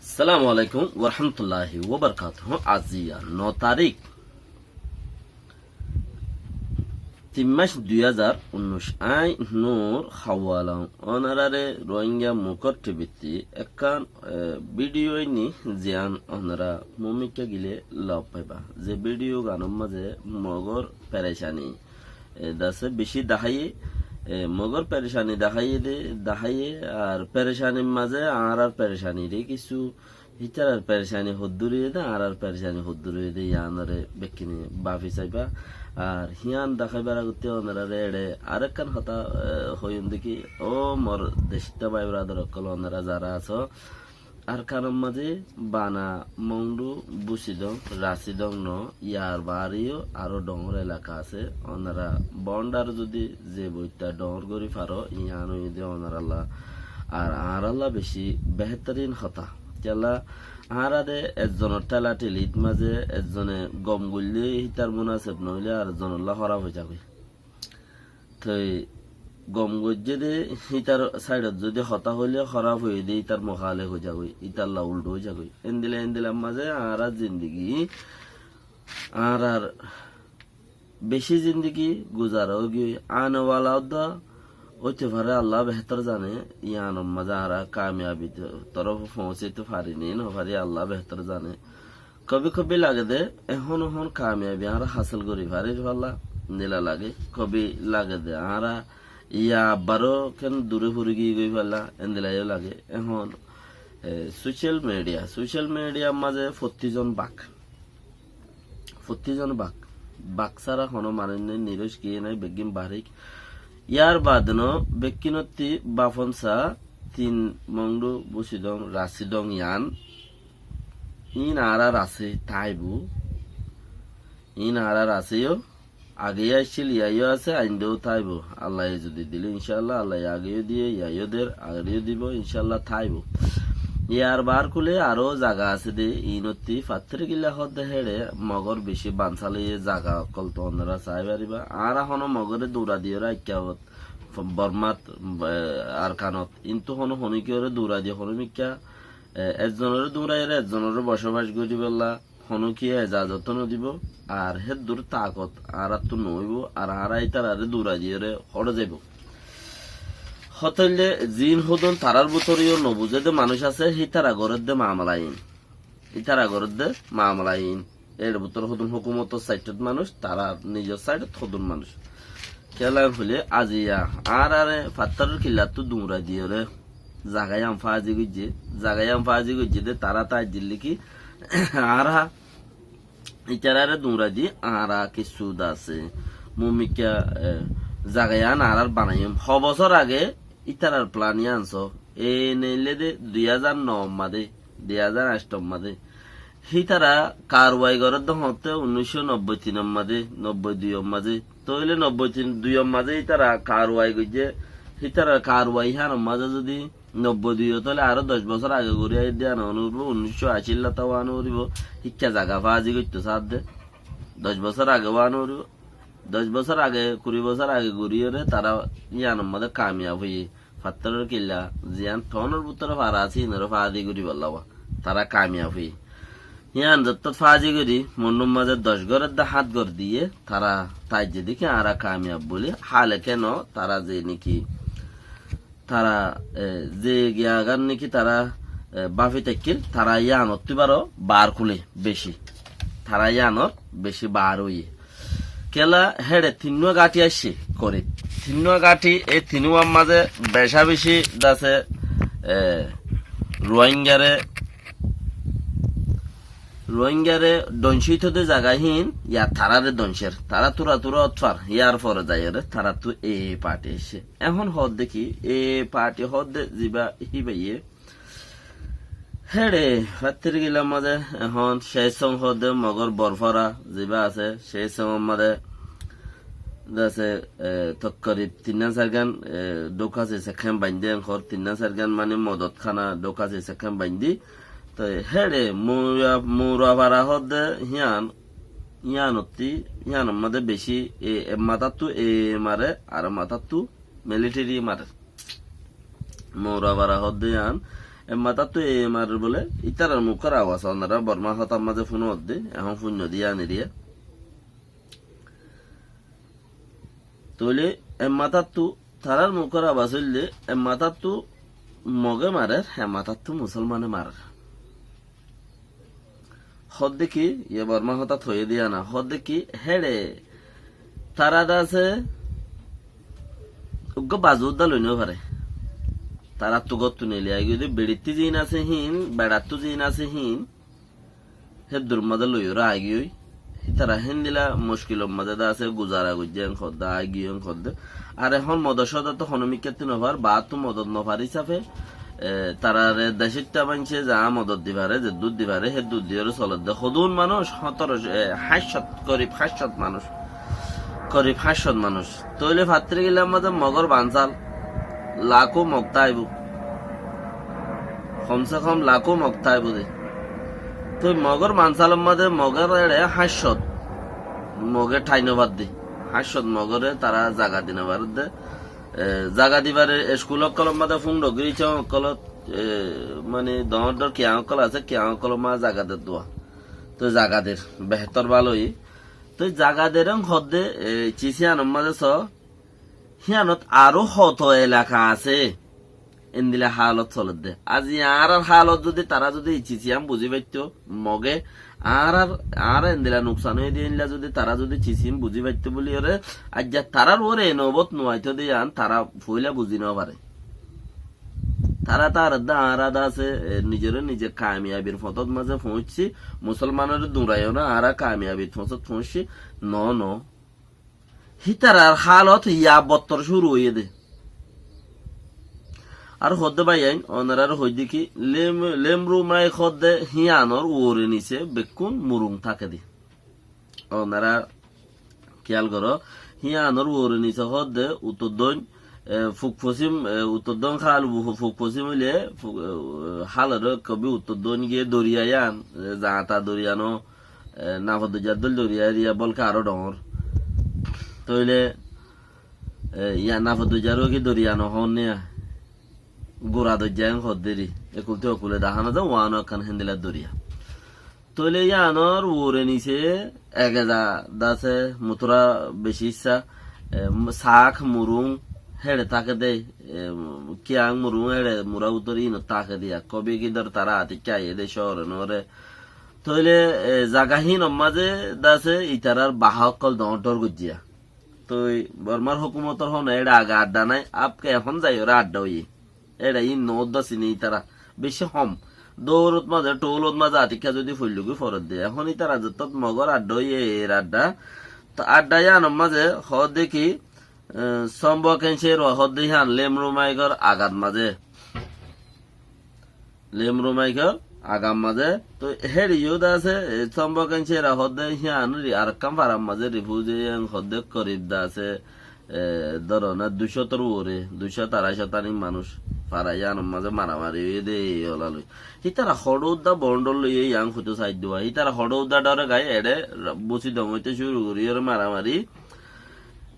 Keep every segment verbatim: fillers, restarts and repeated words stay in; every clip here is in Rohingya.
Assalamu alaikum warahmatulláhi wabarakátuhu. Aijja no tarík, tin mac dui házar unnúic. Añí Nur Hawalong. Ónorare Rohingya Mukor T V ttí ekkán, e, video aní ziyán ónora mumikká gile lof faiba. Ze video gánor mazé Mogor perecani, e, dase beci daháiye, e, Mogor perecani daháiye de, daháiye, ar perecanir mazé añárar perecaniré kissú, hítarar perecani hoddúr óiye de, añárar perecani hoddúr óiye de, yíanore bekkúne bafi saiba. Ar hían daháibar agottí ónorare eçe arekkán hotá, e, hoiyum de ki, ó mor decittá bái beradar ókkol, ónora zara asó, Arkanor mazé bana, Mongdu, Busidong, Rasidong no, yar baáre yó aró dhoóñr elaka asé. Ónora bondar zodi ze boitta dhoóñr gorí faro, yían óiye de ónoralla ar añáralla beci behétorin hotá. Kiyólla, añára de ezzonor théla-thélit mazé ezzone gom goillé hítar munaseb noóile ar ezzonolla hóraf ói zagói. Toi gom goijjé dé, ítar sáidot zodi hotá hoilé hóraf óiye dé, ítar muhálef ói zagói, ítalla uldha ói zagói. Endilla, endilla mazé añárar zindigi, añárar beci zindigi guzara óigiyoi. Ane wala ódda óite fare, Allah behétor zane, yíanor mazé añára kamiyabi torof foóñsaito fari né no fari, Allah behétor zane. Kobi kobi lage de, ehón ehón kamiyabi añára hásil gorí farir falla, endilla lage. Kobi lage de, añára yá abbaró ken dure fori giyói falla, endilla yó lage. Ehón, e, social media, social media mazé fottí zon bak. Fottí zon bak. Bak sára honó manúic nái, niroc kiyé nái, beggín barik. Yar baade no, bekkúnottí bafon sa, tin Mongdu, Busidong, Rasidong yían. Ín añárar asé, táibo. Ín añárar asé yó. Age yó aiccíl, iyá yó asé, aindóu táibo. Allaye zodi dile, incálla, Allaye age yó diye, iyá yó der, agor yó dibo, incálla táibo. Yar baár kule aró zaga asé dé, ínottí fattóri killa hoódde héçe, Mogor beci bansa loiye zaga ókkol to ónora sai fariba. Añára honó Mogoré dura diyóre aikká Bormát, e, Arkanot. Kintu honó honókiyóre dura diye, honó mikká, e, ezzonoré duraiyóre ezzonoré bocobac goríbolla honókiye ezazot no dibo. Ar héddur takot añáráttu no óibo, ar añára ítararé dura diyóre hoçé zaibo. Hotóille ziín hodún tarár bútore yó no buzé dé manúic asé, hítara gorédde mamala iín. Ítara gorédde mamala iín. Ér bútore hodún hókumotor saidot manúic, tarár nizor saidot hodún manúic. Kiyólla hoilé aziya añáráre fattóror killattú duñrai diyóre zaga yían fázi goijjé, zaga yían fázi goijjé dé tará táiddíl ki añára ítaráre duñrai di añára kissú dase mumikká, e, zaga yían añárar banaiyum. Ho bosór age ítarar plan yían só, e neillé dé dui házar no mazé, dui házar añctho mazé. Hítara karwai gorédde hoóñtte unnícco nobboi tin mazé, nobboi dui mazé. Tóile nobboi tin, dui mazé hítara karwai goijjé, hítarar karwai híanor mazé zodi nobboi dui ot óile aró doc bosór age gorí aiyédde yían ó no foribó, unnícco acílla tó ó no foribó, híkka zaga fázi goitto saádde. Doc bosór age ó no foribó. Doc bosór age, kuri bosór age goríyoré tará yíanor mazé kamiyab óiye. Fattóror killa, ziyán thoónor bútore fara asé, íinoré fázi goríbolla tará kamiyab óiye. Yían zottót fázi gorí, monnúr mazé doc gór edde hát gór diyé, tará táijje dé ki añára kamiyab buli, hále keno tará ze néki, tará, e, ze giyagán néki tará, e, báfi táikkil, tará yíanottú baró baár kúle beci. Tará yíanor beci baár óiye. Kiyólla héçe tinnúa gáñthi aiccé korib. Tinnúa gáñthi, e tinnúar mazé becá beci dase, e, Ruáingaré, Ruáingaré dhoncít dé zaga hín, ya taráre dhoncer. Tará túra túra ótfar, yar fore zaiyóre, taráttu e parthi aiccé. Ehón hoódde ki, e parthi hoódde zibá híbaye, héçe, fattír gilár mazé, ehón Cécong hoódde Mogór Borfóra, zibá asé, Cécongor mazé, dase, e, tokkorib tinnán sairgán, e, dhókasi sekkén baindí enkor, tinnán sairgán mani modotkána dhókasi sekkén baindí. Toi héçe, Moura, Mourafara hoódde hían, híanottí, híanor mazé beci, e, e matáttu e mare, ar matáttu militeri mare. Mourafara hoódde yían, Emmatáttu e marer bóle, ítarar mukór abas, onora Bormá hotár mazé fúnodde, ehón fúinno diya niriya. Tóile emmatáttu tarár mukór abas óilde, emmatáttu Mogé marer, emmatáttu Musólmane marer. Hoódde ki, ye Bormá hotát hoiyé de yían, hoódde ki, héçe tará de asé, uggúa bazu uddá loi no fare. Taráttu góttu neli aigiyói de, beçittú ziín asé híin, beçattú ziín asé híin, héddur mazé loiyóre aigiyói. Ítara héndilla muckilor mazé de asé, guzara goijjé en hoódde, aigiyói en hoódde. Ar ehón modot sodot honó mikkátti no far, baáttu modot no far hísafe, e, tarare decóitta maincé za modot di fare, zeddúr di fare, héddúr diyóre soledde. Hodún manúic, hótoro, e, háñt cót, korib háñt cót manúic. Korib háñt cót manúic. Tóile fattíri gillar mazé Mogór bansal, lakó Mog táibo. Kom se kom lakó Mog táibo de. Toi Mogór bansalor mazé Mogór éçe háñt cót Mogé thái no far de. Háñt cót Mogóre tará zaga di no fare de. E, zaga di fare, eskul ókkolor mazé fúndho gíric ókkolot, e, mani doóñr doóñr kiañ ókkol asé, kiañ ókkolor mazé zaga der dua. Toi zaga der, behétor bála óiye. Toi zaga der en hoódde, e, cis yíanor mazé soó, híanot aró hoto elaka asé, endilla hálot soledde. Aijja añárar hálot zodi tará zodi cis yían buzí faittó, Mogé añárar, añára endilla nuksan óiye de endilla zodi tará zodi cis yían buzí faittó buli óre, aijja tarár uore e nobot no aitó de yían tará foóila buzí no fare. Tará tará de añára de asé, e, nizoré nize kamiyabir fotót mazé foóñiccí, Musólmanoré duñraiyó na, añára kamiyabir fotót foóñiccí, no, no. Hítarar hálot ya bottor cúru óiye de. Ar hoódde báiyain, onoráre hoóidde ki, Lem-, Lemrumai hoódde híanor uore nise bekkún murung táke de. Onora kiyal goró, híanor uore nise hoódde uttor dóin, e, fuk fosim, e, uttor dóin hál bu-, fuk fosim óile, fuk, e, háloré ekka bi uttor dóin giyé doriya yían, e, Zañta doriya no, e, Nafo Doijjar dóil doriya eriya bólke aró dhoóñr. Tóile, e, yían Nafo Doijjaré ki doriya no hoónne yían? Gura Doijja en hodderi, ekultú ekule dahá no za, uáno ekkán héndilla doriya. Tóile yíanor uore nise Egeza de asé, Mutura beci issá, e, Saák, Murung, héçe táke de, e, Kiang, Murung, héçe mura utor inot táke de, ekko begi dor tará atikká aiyé de cóore noóre. Tóile, e, zaga hínor mazé de asé, itarár baha ókkol doóñr dhoóñr goijjé. Toi Bormar hókumotor hone éçe age adda nái, abke ehón zaiyóre adda óiye. Éçe ín noódda sine ítara. Beci hom. Dóurot mazé, thoulot mazé atikká zodi foillógi foredde. Ehón ítara zettót Mogór adda óiye, er adda. To adda yíanor mazé hoódde ki, e, Sombo Kencer wa hoódde hían Lemru Maigor agat mazé. Lemru Maigor agat mazé. Toi héçe yó de asé, e, Sombo Kencer wa hoódde hían ri-, arekkán farar mazé rifuzi en hoódde korib de asé, e, dóro na, dui cótor uore, dui cót arai cót aní manúic fara yíanor mazé maramari óiye de, e, ola loi. Hítara hoçé udda bondor loi yían hoitó saidde wa. Hítara hoçé udda dhore gai, eçe ra-, Busidong óite cúru gorí ore maramari.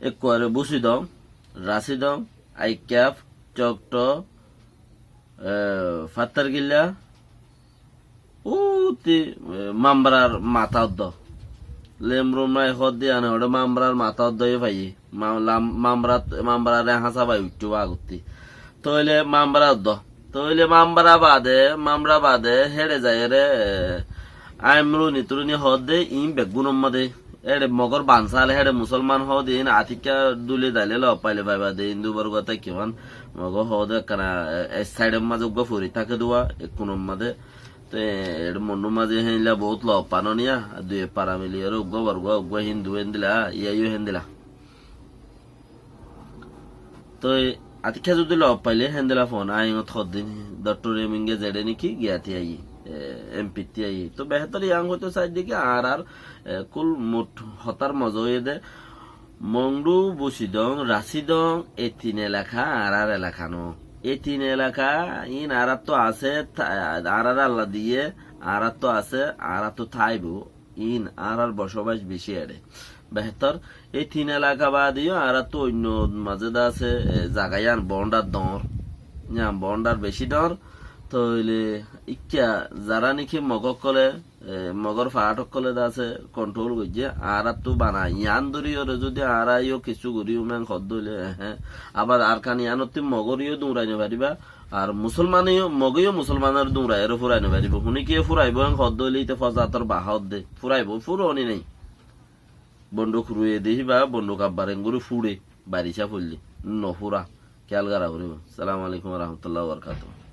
Ekkuare Busidong, Rasidong, Aikaf, Cokto, e, Fattarkilla, úti, e, Mambrar matá uddó. Lemru Mai hoódde yían hoçé Mambrar matá uddó yó faiyé. Ma-, lam-, Mambrat, Mambrare háñsa bai uiththó agottí. Tóile Mambra uddó. Tóile Mambra bade, Mambra bade, héçe zaiyóre, e, Aimru Nitruni hoódde, iín beggúnor mazé. Éçe Mogór bansal, héçe Musolman hoóde, iín atikká dúle daile lof faile faiba de, Indu borgua táikke fán. Mogó hoóde ekkana, e, ek sáidor mazé uggúa fori táke dua, ekkunor mazé. Te éçe Monnur mazé héndilla boóut lof fán niya, dui ek fara miliyóre uggúa borgua, uggúa Hindu héndilla, yíaiyó héndilla. Toi atikká zodi lof faile héndilla fon, aññí ot hoddin, Doktor Eminge zeçé néki giyati aiyí, e, M P ttí aiyí. Toi behétor yían hoitó saidde ki añárar, e, kul mut hotár moza óiye de, Mongdu, Busidong, Rasidong, e tin elaka añárar elaka no. E tin elaka iín añáráttu asé, ta-, añáráre Alla diyé, añáráttu asé, añáráttu táibo. Iín añárar bocobac beci eçé. Behétor, e tin elaka baade yó añáráttu oinno mazé de asé, e, zaga yían bondar dhoóñr. Yían bondar beci dhoóñr. Tóile ikká zará niki Mog ókkole, e, Mogor faát ókkole de asé kontról goijjé, añáráttu bana. Yián dóriyoré zodi añára yó kessú gorí umen hoódde óile, ehe. Abar Arkan yiánottú Mogoré yó duñrai nofaribá, ar Musolmane yó, Moge yó Musolmanoré duñraiyóre fúrai nofaribó. Hunikiye fúraibó en hoódde óile íte fozator bahá ódde. Fúraibó, fúroni nái. Bonduk ruiye dehíba, bonduk abbar engorí fúre, baricá foillé. Nofúra. Kéyal gorá foribó. Assalamu alaikum wa rahmatullahi wa barakatuhu.